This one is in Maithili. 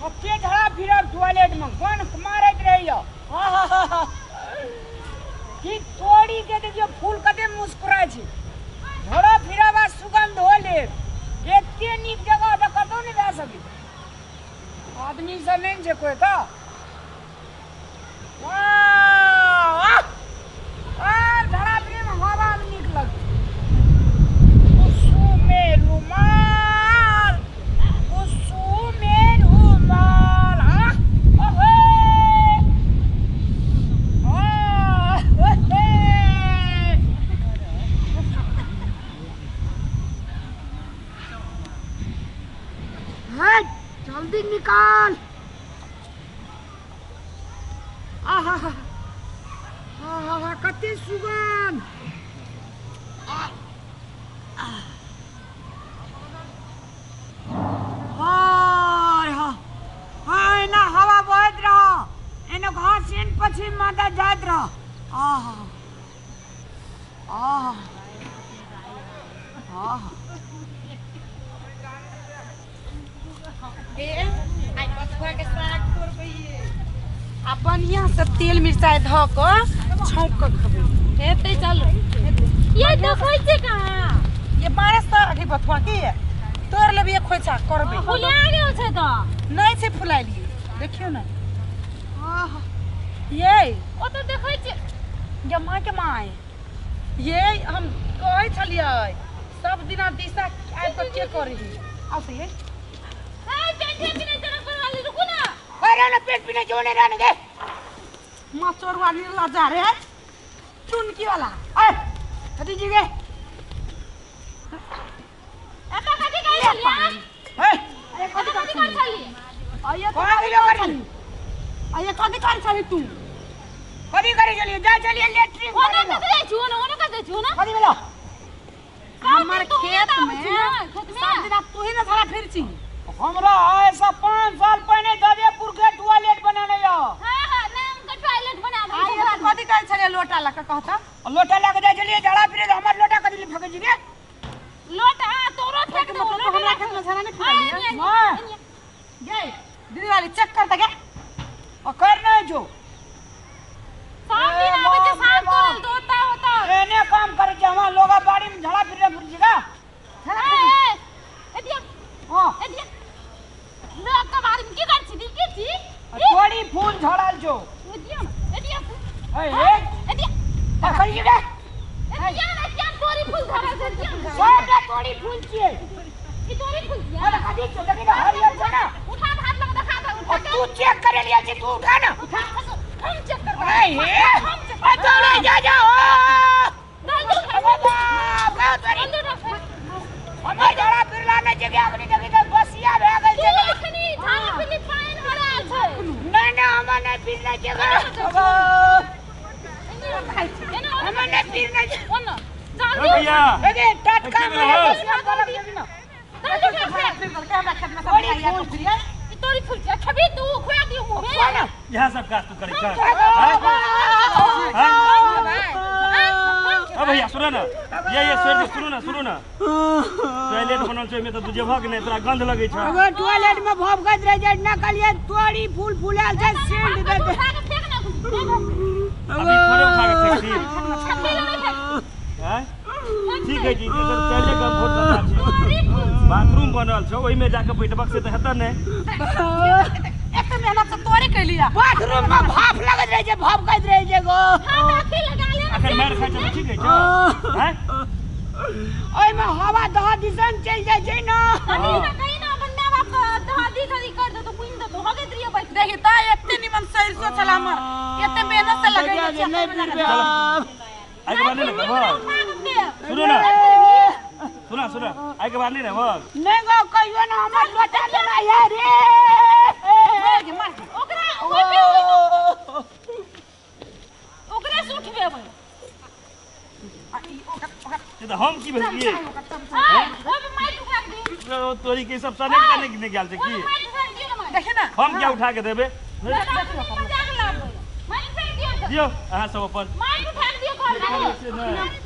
कते झड़ा फिरब टॉयलेट में गन मारैत रहैया। की तोड़ी के देखियो फूल कते मुस्कुराइ छै। झड़ा फिरब आ सुगंध हो लेब। एते नीक जगह तऽ कतौ नहि भए सकै। आदमी सब नहि छै कोइ तऽ। वाह! झड़ा फिरे में हवा नीक लगै। कुसुमे रुमाल, कुसुमे रुमाल। ओहे! ओहे! हट, जल्दी निकाल। आहा आहा कते सुगंध। हाँ, एना हवा बहैत रह, एना घास एन पश्चिम माता जाइत रह। आहा आहा आहा आइ बथुआ के साग तोड़बैये आ बढ़िया से तेल मिरचाइ धऽ कऽ छौंक कऽ खेबै। हेतै चलू। ये देखै छै कहाँ? ये 12 साग है बथुआ के, तोड़ लेबै खोइचा करबै। फुला गेल छै तऽ? नहि छै फुलाइलियै, देखियौ ने। आहा ये ओ तऽ देखै छै ये माँ के माय, ये हम कहै छलियै सब दिना दिशा आबि कऽ के करै है। आउ से ये रुकू ना। अरे ना पेट पीने जो नहीं रहने दे। माँ चोरवा निर्ला जा रहे है चुनकी वाला। ए कथी जी गे? एता कथी कहै छलियै? ए अरे कथी कथी करै छलियै? आये कहाँ गेलियै करी? आये कथी करै छली तू? कथी करै छलियै? जा छलियै लेटरिन। ओना कथी जाइ छी? ओना ओना कथी जाइ छी? ओना कथी भेलो? हमर खेत में सब दिना तू ही ना झड़ा फिर छी। हमरा ऐसा 5 साल पहले ददेपुर के टॉयलेट बनाने यो। हां हां नाम के टॉयलेट बनाबै छै। आइ कथी कहै छलियै लोटा लऽ कऽ कहता? लोटा लऽ कऽ जाइ छलियै झड़ा फिरे, हमर लोटा कथी ले फेकै छी गे? लोटा तोरो फेक दो। लोटा हमरा खेत में झड़ा नहि फिरलियै। मां गे दीदी वाली चेक कर त गे। आ कर नै जो। सब दिन आबै छै साग तोड़ल तो होता होता। एने काम करै छै हमरा लोगा बाड़ी में झड़ा फिरे फिर छी गा। ए ए दिया। हां ए दिया। लोग के बारे में की कर छी? की छी? तोड़ी फूल झड़ल छो। ए दिया ए दिया। ए ए ए दिया। पकड़ जी गे। ए दिया ना दिया तोड़ी फूल झड़ल छै। सबटा तोड़ी फूल छियै। ई तोड़ी फूल छियै? अरे कथी छौ? देखी ना हरियर छै ना। उठा हाथ लगा देखा दे। उठा तू चेक करे लिया छी, तू उठा ना। उठा हम चेक करबै। ए ए दौड़े जा जा। जल्दी उठा। बाप रे तोरी। जल्दी उठा। हमर झड़ा फिरला नै छै अखनी देखी त बसिया भए गेल छै। अखनी झाड़ फिरली पानि भरल छै। नै नै हमर नै फिरले छै। हमर नै फिरले छै। ओना जल्दी भैया ए टटका मारे बसिया गलत देबी ना। जल्दी उठा। हमरा खेत में सब खाइया फिरिया। ई तोरी फूल छै खेबी तू खुआ दियौ मुँह में। इएह सब काज तू करै छ? हां भैया सुन ना, ये सुनू ना सुनू ना। टॉयलेट बनल छै ओहिमे तऽ तू जेबहक नहि, तोरा गंध लगै छौ। अगर टॉयलेट में भभकैत रह जाय ना कहलियै तोड़ी फूल फुलायल छै सेंट दे दे। अभी थोड़े उठा के फेंक दी। हैं ठीक है जी, एकर टॉयलेट के बहुत गंदा छै। बाथरूम बनल छै ओहिमे जाके बैठबक से तऽ हेतै नहि। एक तऽ मेहनत से तोड़े कैलिया। बाथरूम में भाप लगैत रहै छै, भभकैत रहै छै गो। हां अथी लगा ले। अखन मारि खाइ छै ठीक है छै? हैं ओहिमे हवा दह दिसन चलि जाइ छै ना। कहीं ना कहीं ना अपन माय बाप के दादी दादी कर दे तो बुनि दे तो हगैत रहिए बैठ। देखी त एते निमन सरिसो छला हमर, एते मेहनत से लगैले छै। नहि फिरबे। आइ के बाद नहि रहबह। सुनू ना सुना सुना, आइ के बाद नहि रहबह। नहि गो कहियो ना हमर लोटा देना है रे। मार के मार ओकरा ओकरा से उठबेबै। तऽ हम की भेलियै? तोरी के सब सने के नहि गेल छै की? देखी ना हम क्या उठा के देबै? दियौ अहाँ सब अपन। माइक उठा के दियौ घर।